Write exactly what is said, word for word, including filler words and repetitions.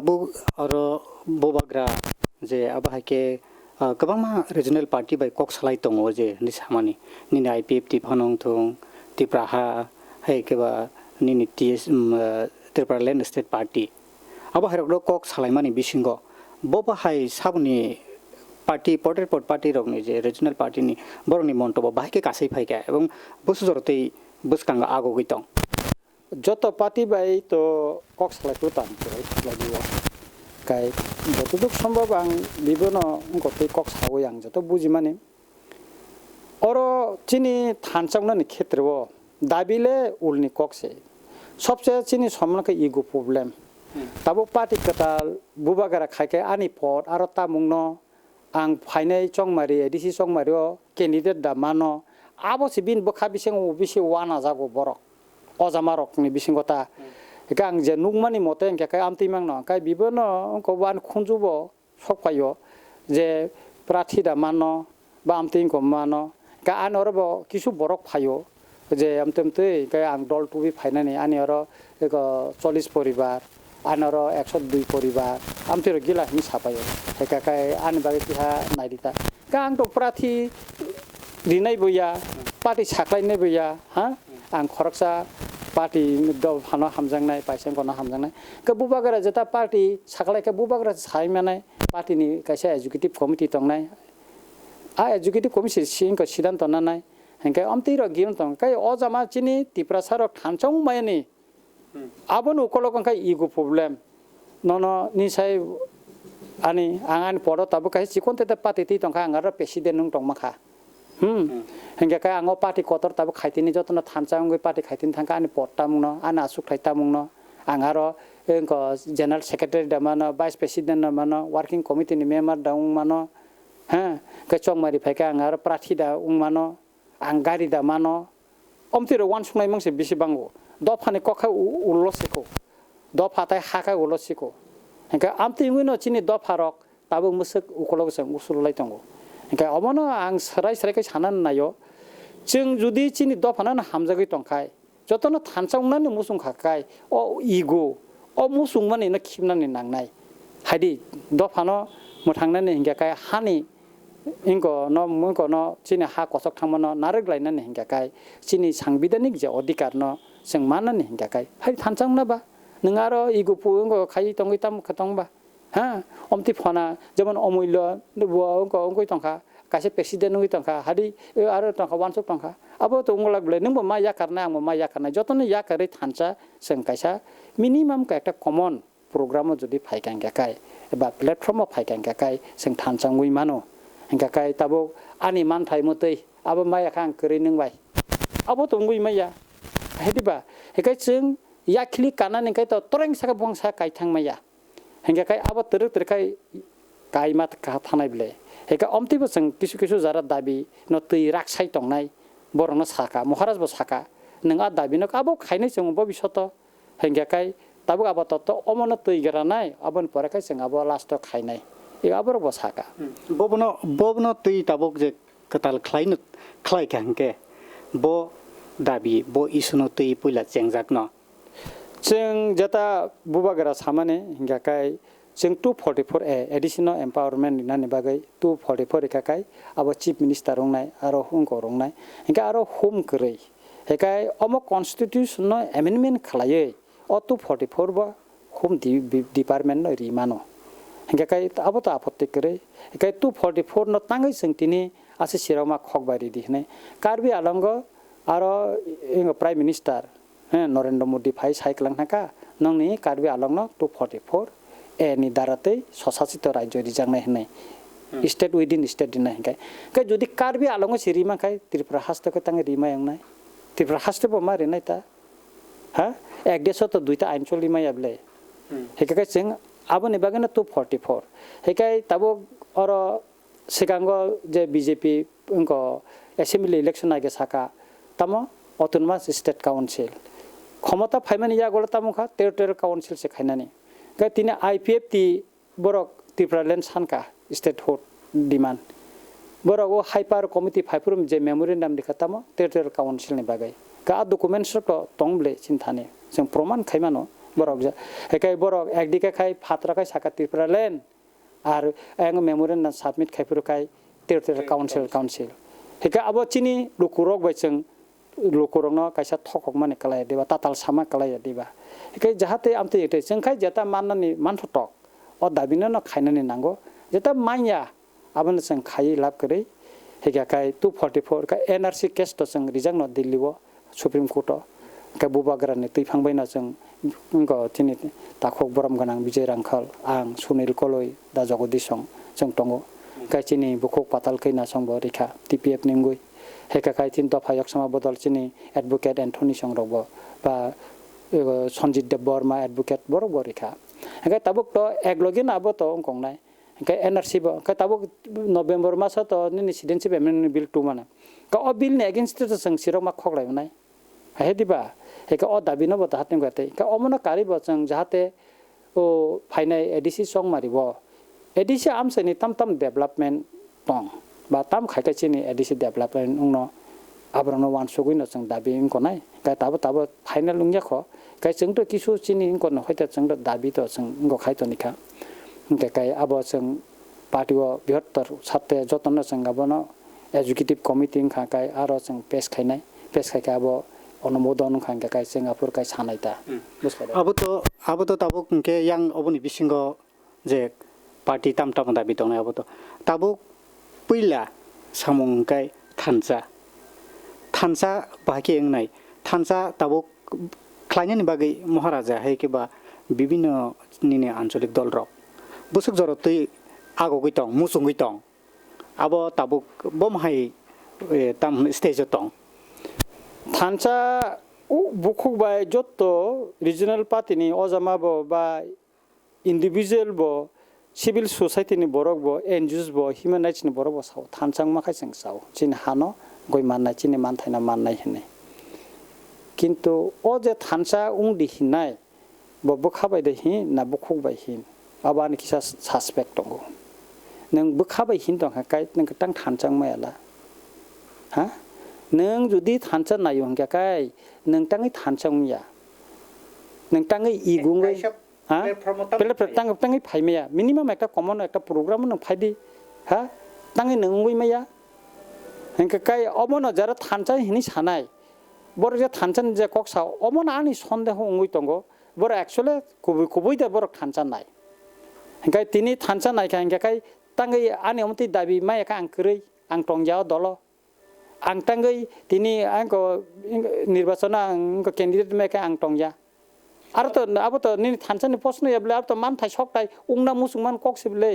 Bo oro bubagra je abo hai khe, ah, kwbangma regional party bai kok salai tongo je hinwi samani. Nini I P F T phano wng thung, Tipra ha, hai khe ba nini T S, um, ah, Tripura Land State Party. Abo hai rok kok salaimani bisingo bo bahai saboni party, poder pot party rokni je regional party ni borokni montobo bahai khe kasai phai kha ebong bwsajoro tei bwskango agogwi tong. Joto party bai to kok salai phuru tang kwrwi khlai di o. Kai jotoduk sombhob ang bibono wngkotwi kok sawi ang joto bujimani. Oro chini thansa wngnani khetreo dabi le ulni kok se. Sobse chini somno khe ego problem. Hmm. Tabuk party kwtal bubagra khai khe ani pot aro tamungno ang phainai Chongmari, A D C Chongmari o candidate da mano. Abo se bini bwkha bisingo bisi wanajago borok. O jama rokni bisingo ta. Hmm. Hingke ang je nukmani mote hingke kai amtwi mangno. Kai bibono wngkok bo ani khunju bo sok phaio je prathi da mano ba amtwi wngkok mano. Hingke ani oro bo kisu borok phaio je amtwi amtwi hingke ang dol tubui phainani ani oro eko chollish poribar. Ani oro ekso dui poribar, amtwi rok gila hinwi sapaio. Heka kai ani bagwi tiha naidi ta. Ka ang to prathi rinai bo ya, party saklainai bo ya, ha? Ang khoroksa party dophano hamjaknai, paisengkono hamjaknai. Ka bubagra jeta party saklai khe bubagra sai manai, party ni kaisa executive committee tongnai. A executive committee singko sidanto nanai. Hingke amtwi rok giyon tong. Kai o jama chini Tiprasa rok thansa wngmayani. Hmm. Aboni ukolok wngkha ego problem. Nono ni sai ani, ang ani podo tabuk kaisa chikon tete pati twi tongkha, ang aro president wng tongma kha. Hmm. Hmm. Hingke kai ang o party kotor tabuk khaitini jotono thansa wngwi party khaitini thangkha ani pod tamungno, ani aswk thai tamungno. Ang aro wngkha general secretary da mano, vice president da mano, working committee ni member da wng mano. Ha, kai chongmari phaikha ang aro prathi da wng mano. Ang gari da mano. Omtwi rok wansuknai mangse bisi bango. Dophani kok khe u-, ulo siko. Dopha tai ha khe ulo siko. Hingke amtwi wngwi no chini dopha rok tabuk mwswk ukolok se usul lai tongo. Hingke omono ang swrai swrai khe sana naio. Chwng jodi chini dophano no hamjagwi tongkhai, jotono thansa wngnani muchung kha kai, o ego, o muchungmani no khibnani nangnai. Haidi dophano mwthangnani hingke kai hani Wngkha no, wngkha no chini ha kochok thangmano narwk lainani hingkha kai chini sangbidhanik je odhikar no chwng mannani hingkha kai. Hai thansa wngna ba? Nwng aro ego pu wngkha khai tongwi tamo kha tong ba? Ha? Omtwi phona jemon omullo bo wngkha wngwi tongkha kaisa president wngwi tongkha hadi aro tongkha wansuk tongkha abo to wngwlak belai nwngbo ma yakarnai angbo ma yakarnai jotono yakarwi thansa chwng kaisa minimum khe ekta common program o jodi phaikha hingkha kai, eba platform o phaikha hingkha kai, chwng thansa wngwi mano. Hingkha kai tabuk ani manthai mwtwi abo maya kha ang kwrwi nwng bai. Abo to wngwi maya. Hai diba? Hikai chwng yakhli kanani kai to toreng saka buang sa kai thang maya. Hingkha kai abo twrwk twrwk kai kaima kha thanai bwle. Hikai omtwi bo chwng kisu kisu jara dabi no twi rak sai tongnai borok no saka, Maharaj bo saka. Nwng a dabi no abo khainai chwng bo bisoto. Hingkha kai tabuk apatot omono twi granai, aboni pore khe chwng abo last o khainai. I aborok bo saka. Hmm. Bobono, bobono twi tabuk je kwtal khlaino, khlai kha hingkhe bo dabi, bo issue no twi puila chengjakno. Chwng jeta bubagra samani hingkha kai chwng two forty-four A additional empowerment rinani bagwi two forty-four rikha kai abo chief minister wngnai aro wngkor wngnai hingkhe aro hum kwrwi. Hikai omo constitution no amendment khlaiwi o two forty-four bo home di-, bi-, department no ri mano. Hinkhe kai abo to apotti kwrwi. Hikai two forty-four no tangwi chwng tini aswk sirokma khok bai ridi hinwi. Karbi Anglong o aro, eh, Prime Minister, eh, Narendra Modi phai sai kwlang thangkha, nongni Karbi Anglong no two forty-four A ni dara tei swsasito rajyo rijaknai hinwi. Hmm. State within state rinai hinkhe. Kai jodi Karbi Anglong o se rima khai Tripura haste khe tangwi rima wngnai. Tripura haste bo ma rinai ta. Ha? Ek desh o to duita ain choli maya bwle. Hmm. Hingkhe khe chwng aboni bagwino two forty-four. Hingkhe tabuk oro swkango je B J P wngkha assembly election aage saka, tamo autonomous state council. Khomota phaimani yagulo tamo wngkha territorial council se khainani. Hingkhe tini I P F T borok Tipraland sanka statehood demand. Borok o High Power Committee phaiphuru je memorandum rikha tamo Territorial Council ni bagwi. Ka a documents rok to tong bwle chini thani. Chwng proman khai mano Borok ja, hekai borok ekdike khai phatra khai saka Tripura land, ar ayang memorandum submit khai phuru khai territorial council, council. Hekai abo chini lukurok bai chwng lukurokno kaisa thokok mani kwlai diba, tatal sama kwlai diba. Hekai jahate amtwi tei chwng khai jeta mannani manthotok, o dabino no khainani nango, jeta manya, abono chwng khaiwi lab kwrwi. Hika khai two forty four kha N R C case to chwng rijak no Delhi o Supreme Court o. Khe bubagra ni twiphang bai no chwng wngko chini takhuk borom gwnang Vijay Rangkhal, ang Sunil Koloi, da Jagadish song chwng tongo. Khe chini bukhuk patal khe na song bo rikha T P F ni wngwi. Hika khai chini dopha yoksama bodol chini advocate Anthony song rok bo ba, eh, Sanjit Deb Barma advocate borok bo rikha. Hingkhe tabuk to ek logi no abo to wngkong nai. Hingke N R C bo, hingke tabuk November maso to nini citizenship amendment bill two mano. Hingke o bill ni against to chwng sirok ma khok lai mwnai. Hai diba? Hingke o dabi no bo ta hatwng kha tei. Hingke omo no karwi bo chwng jahate o phainai A D C chongmari bo. A D C amchai ni tam tam development tong. Ba tam khai khe chini A D C development wngno aborokno uansugwi no chwng dabi wngkha nai. Hingke tabo tabo final wngya kho. Hingke chwng to kisu chini wngkha no hai ta chwng to dabi to chwng wngkha khai toni kha. Hingke kai abo chwng party o bihottor sarte jotono chwng abono executive committee wngkha kai aro chwng pass khainai, pass khai khe abo onumodon wngkha hingke kai chwng aphuru kai sanai ta. Hmm. Buskha da? Abo to, abo to tabuk hingke yang oboni bisingo je party tam tamo dabi tongnai abo to. Tabuk puila samung hingke thansa. Thansa bahai khe wngnai. Thansa tabuk khlainani bagwi Maharaja hai khe ba bibinno nini ancholik dolrok bwswk jorotwi agogwi tong, muchungwi tong. Abo tabuk bomo hai, eh, tam hwnwi stage o tong. Thansa o bukhuk bai jotto regional party ni ojama bo ba individual bo, civil society ni borok bo, N G Os bo, human rights ni borok bo sao, thansa wngma khai chwng sao, chini hano goi mannai, chini manthaino mannai hinwi. Kintu o je thansa wng di hinnai, bo bwkha bai de hin na bukhuk bai hin, abo ani kisa suspect tongo. Nwng bwkha bai hin tong kha kai nwng kwtang thansa wngmaya la? Ha? Nwng jodi thansa naio hwnkha kai nwng tangwi thansa wngya. Nwng tangwi igungwi, kaisa ha? Platform o tamo Platform phai. Tang-, tangwi phaimaya. Minimum ekta common ekta program nwng phaidi. Ha? Tangwi nwng wngwi maya. Hingke kai obono jara thansa hinwi sanai. Borok je thansa ni je kok sao, obono ani sondeho wngwi tongo. Borok actually kubui kubui de borok thansa nai. Hingke tini thansa naikha hingke kai tangwi ani omtwi dabi maya kha ang kwrwi, ang tongya o dolo. Ang tangwi tini ang ko nirbachano ang ko candidate maya kha ang tongya. Aro to abo to nini thansa ni post no ya bole, abo to manthai sokthai wngna muchung man kok se bole.